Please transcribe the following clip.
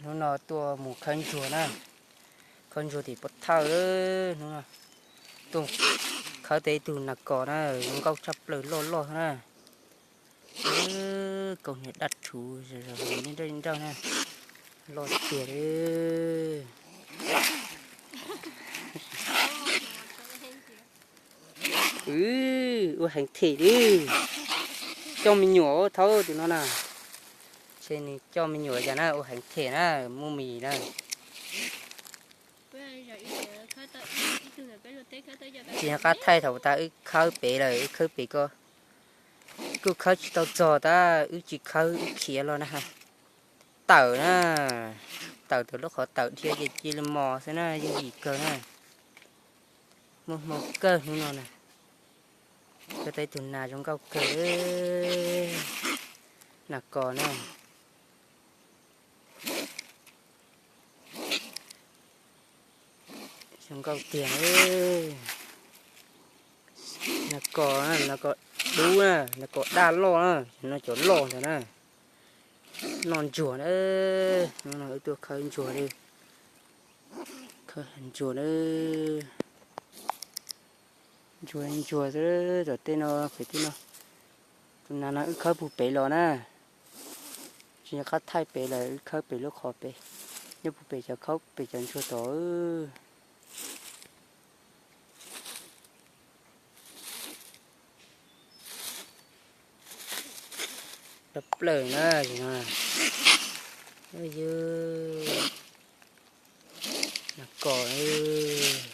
Hnub no tuaj mus khawb ntsuag na, khawb ntsuag tim pob thawj. Hnub no tuaj khawb tau ib tug nas kos na, zoo nkauj tshaj plaws loj loj na. Kaus hniav daj rhuv zom zaws li nrawj nrawj na, loj tiag li. Ua heev them li, coj me nyuam thaub tus no na. Ntshe nws coj me nyuam cas na, ua heev them na, muaj mis na. Tsis nco qab thaij thaum tas wb khawb pem lawm, wb khawb pem ko, kuj khawb tsis tau txog tab wb tsis khawb wb khiav los na. Tawm na, tawm tawm lub qhov tawm dhia ces cia li mos xwb na, yooj yim kawg na. Muaj hmoo kawg hnub no na. Khawb tau ib tug nas zoo nkauj kawg, nas kos na. Zoo nkauj tiag. Nas kos, nas kos dub na, nas kos daj loj na, no cov loj ntag na. Noj ntsuag na, no wb tuaj khawb ntsuag li, khawb ntsuag na. Ntsuag ntsuag xwb, tom tej no pem tej no. Tus nas no wb khawb puag pem los na. Tsis nco qab thaij pem lawm, wb khawb pem lub qhov pem, nyob puag pem cov khaub pem cov ntsuag tod. Tshaj plaws na, yog nas kos.